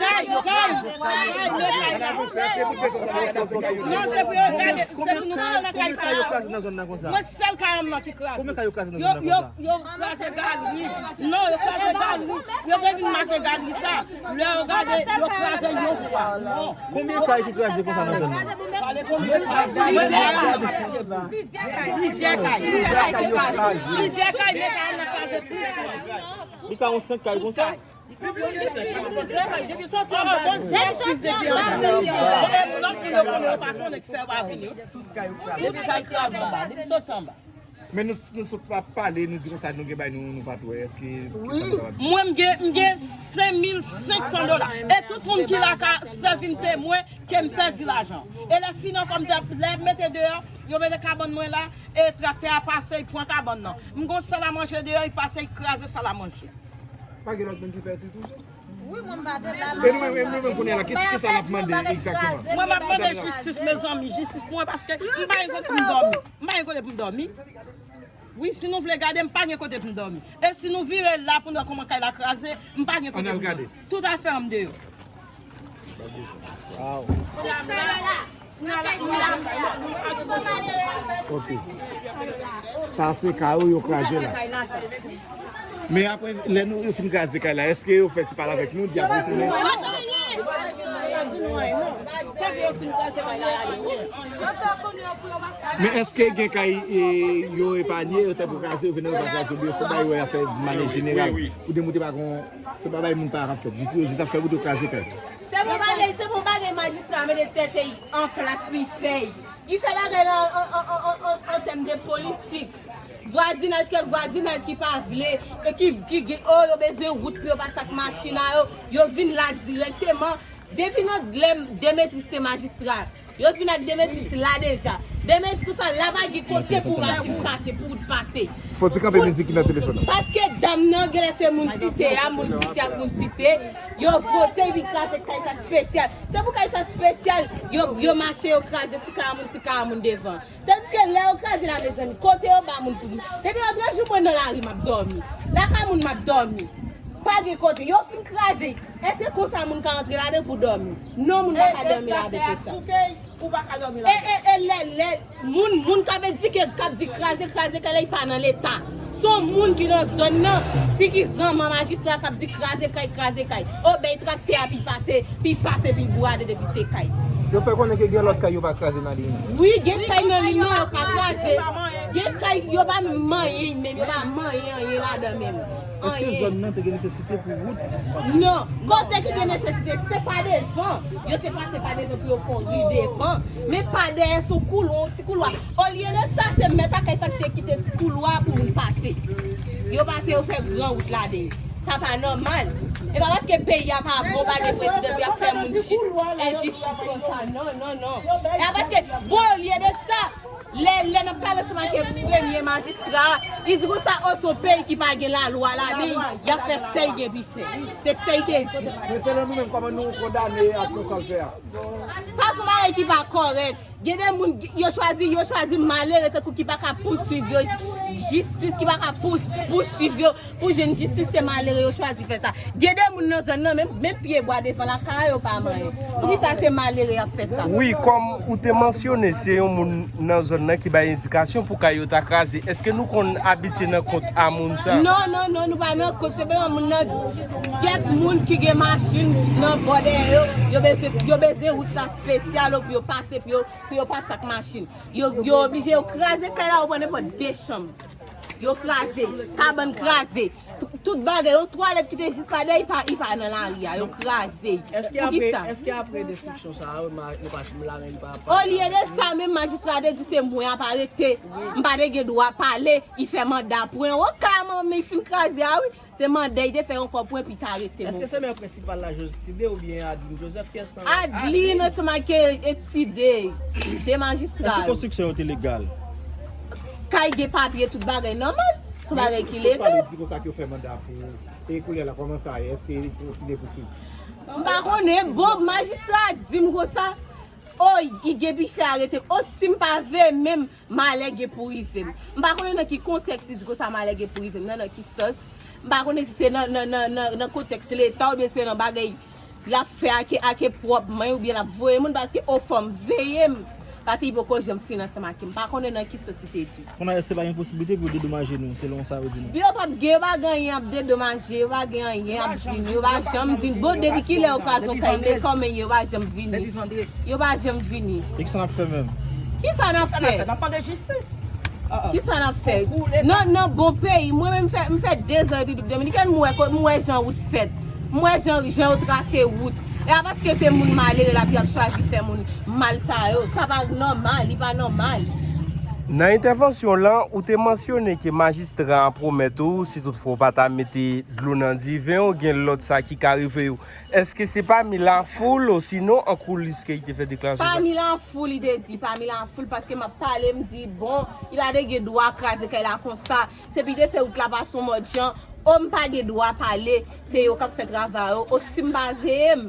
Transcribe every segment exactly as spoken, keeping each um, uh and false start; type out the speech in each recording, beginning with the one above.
kay, kay, kay, men kay la. Non, se pou yo gade, se pou nou gade nan kay sa. Mwen sèl kay an m nan ki kraze. Yo, yo, yo kraze galri. Non, yo kraze galri. Yo te vin mache galri sa. Lè yo gade, yo kraze yon fwa. Non. Konbyen kay ki kraze konsa nan zòn nan? Plizyè kay. Plizyè kay. Plizyè kay, men kay an nan kraze plis fwa. Li ka yon senk kay konsa? Depi soti anba. Depi soti anba. Depi soti anba. Men nou, nou sot pa pale, nou di konsa nou gen bay nou, nou pa t wè. Èske... Wi. Mwen, m gen, m gen senk mil senk san dola. E tout moun ki la ka sèvi m temwen ke m pèdi lajan. E lè fini ankò, m te ap, lè y ap mete deyò, yo mete kabann mwen la, e traktè a pase, y pran kabann nan. M gon sal a manje deyò, y pase, y kraze sal a manje. Pa gen lòt moun ki pèdi toujou? Wi, mwen m pa te la. E nou menm, e nou menm kounye a la, ki, ki sa n ap mande egzakteman? Mwen, m ap mande jistis, mezanmi, jistis pou mwen, paske m pa gen kote pou m dòmi. M pa gen kote pou m dòmi. Wi, si nou vle gade, m pa gen kote pou m dòmi. E si nou vire la pou nou wè kòman kay la kraze, m pa gen kote pou m dòmi. Tout afè an m deyò. Wow. Ok. Sa se kay ou yo kraze la. Men apre, lè nou, yo fin kraze kay la, èske yo fè ti pale avèk nou, di ap retounen? Men èske gen kay, e, yo epanye, yo te pou kraze, yo vin nan yo pa kraze, oubyen se bay wè afè di male jeneral, pou demoute pa gon, se pa bay moun pa ap fèt, jis yo jis ap fè wout, yo kraze kay. Se bon bagay, se bon bagay majistra mete tèt li an plas pou l fè. Li fè bagay la an, an, an, an, an, an tèm de politik. Vwazinaj, kèk vwazinaj ki pa vle, e ki, ki gen, o, yo bezwen wout pou yo pase ak machin a yo, yo vin la dirèkteman. Depi nan lè Demetris te majistra, yo vin ak Demetris la deja. Demetris konsa la pa gen kote pou machin pase, pou wout pase. Fò ti kanpe mizik ki nan telefòn nan. Paske dam nan genlè se moun site a, moun site ak moun site. Yo vote epi kraze kay sa espesyal. Se pou kay sa espesyal, yo, yo mache, yo kraze ti kay a moun, ti kay a moun devan. Tandiske lè yo kraze la, mezanmi, kote yo ba moun pou moun? Depi lòtrejou mwen nan lari m ap dòmi. Lakay moun m ap dòmi. Pa gen kote. Yo fin kraze. Èske konsa moun ka antre ladan pou dòmi? Non, moun pa ka dòmi ladan konsa. Ou pa ka dòmi ladan. E, e, e lè, lè, moun, moun k ap di ke, k ap di kraze, kraze kay la, li pa nan leta. Se yon moun ki nan zòn nan, si ki zanman majistra k ap di kraze kay, kraze kay. O, bay traktè a pi pase, pi pase, pi bwade depi se kay. Yo fè konnen ke gen lòt kay yo pa kraze nan liy nan. Wi, gen kay nan liy nan, yo pa kraze. Gen kay, yo pa manyen menm, yo pa manyen anyen ladan menm. Èske zòn nan te gen nesesite pou wout? Non. Kote ki gen nesesite? Si te pa devan, yo te pase pa devan pou yo fè yon ri devan. Men pa dèyè, se yon koulwa, yon ti koulwa. Olye de sa, se mèt a kay sa ki te kite ti koulwa pou moun pase. Yo pase, yo fè gran wout la deyò. Sa pa nòmal. E pa paske peyi a pa bon, pa gen prezidan pou y ap fè moun jis enjistis konsa. Non, non, non. E pa paske, bon, olye de sa, Lè, lè n ap pale ansanm ak premye majistra a, li di konsa, o, se yon peyi ki pa gen lalwa ladan l, y ap fè sa y gen pou y fè. Se sa y te di. Men selon nou menm, kòman nou kondane aksyon sa l fè a? Sa se yon bagay ki pa kòrèk. Gen de moun, yo chwazi, yo chwazi malere tankou ki pa ka pouswiv yo, jistis ki pa ka pous-, pouswiv yo, pou jwenn jistis, se malere yo chwazi fè sa. Gen de moun nan zòn nan, menm, menm pye bwa devan lakay yo pa manyen. Poukisa se malere y ap fè sa? Wi, kòm ou te mansyone, se yon moun nan zòn nan ki bay endikasyon pou kay yo ta kraze. Èske nou konn abitye nan kont a moun sa? Non, non, non, nou pa nan kont. Se pa moun nan, kèk moun ki gen machin nan bò dèyè yo, yo bezwen, yo bezwen wout sa espesyal pou yo pase, pou yo, pou yo pase ak machin. Yo, yo oblije, yo kraze kay la, yo pran nenpòt de chanm. Yo kraze, kabann kraze. Tout, tout bagay, yon twalèt ki te jis pa dèyè, li pa, li pa nan lari a, yo kraze. Èske Poukisa? Apre, èske apre destriksyon sa a, yo pa chim la, men li pa... Olye de sa, menm majistra te di se mwen ap arete. M pa te gen dwa pale, li fè manda pou mwen. Oka manmi fin kraze a wi. Se manda li te fè yon kòb pou mwen, epi li t arete mwen. Èske se mè prensipal la, Joseph Tide, oubyen Adeline Joseph? Kiyès nan... Adeline ansanm ak Tide, de majistra. Èske konstriksyon yo te legal? Kay gen papye, tout bagay nòmal. Se yon bagay ki legal. Di konsa ke yo fè manda pou ou. E kounye a la, kòman sa ye? Èske li kontinye pouswiv? M pa konnen, bon, majistra di m konsa. Oy, li gen pou fè arete m. O, si m pa veye menm, malè gen pou rive m. M pa konnen nan ki kontèks li di konsa malè gen pou rive m nan, nan ki sans. M pa konnen si se nan, nan, nan, nan, nan kontèks leta oubyen se nan bagay l ap fè ake, ake pwòp mwen oubyen l ap voye moun paske o fò m veye m. Paske li poko janm fin ansanm ak m. M pa konnen nan ki sans li te di. Kounye a, èske pa gen posiblite pou yo dedomaje nou, selon sa yo di nou? Yo p ap gen, yo pa gen anyen ap dedomaje, yo pa gen anyen ap vini, yo pa janm vini. Bon, depi kilè yo kraze yon kay, men kòman yo pa janm vini? Yo pa janm vini. E kisa n ap fè menm? Kisa n ap fè? Kisa n ap fè? Nan, nan bon peyi, mwen menm m fè, m fè dezan Repiblik Dominikèn, m wè, m wè jan wout fèt. M wè jan, jan yo trase wout. E a paske se moun malere la pou y ap chwazi fè moun mal sa yo. Sa pa nòmal, li pa nòmal. Nan entèvansyon w lan, ou te mansyone ke majistra an pwomèt ou, si toutfwa w pa ta mete dlo nan diven w, gen lòt sa ki ka rive w. Èske se pami lafoul osinon an koulis ke li te fè deklarasyon sa? Pami lafoul, li te di, pami lafoul, paske m ap pale, m di, bon, li pa te gen dwa kraze kay la konsa. Se pou li te fè wout la pase yon mòd jan, o m pa gen dwa pale, se yo k ap fè travay yo, o si m pa veye m,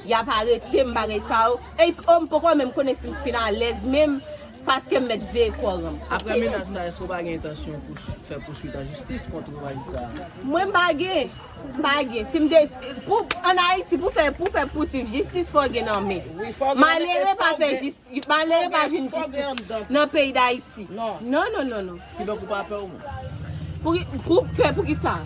y ap arete m, bagay sa yo. E o m poko menm konnen si m fin alèz menm, paske m mèt veye kò m. Apre menas sa, èske w pa gen entansyon pou fè pouswit an jistis kont majistra a? Mwen m pa gen, m pa gen. Si m te, pou, ann Ayiti, pou fè, pou fè pouswit jistis, fò w gen nan men. Malere pa fè jistis, malere pa jwenn jistis nan peyi Dayiti. Non, non, non, non. Kidonk ou pa pè ou menm? Pou, pou pè pou kisa?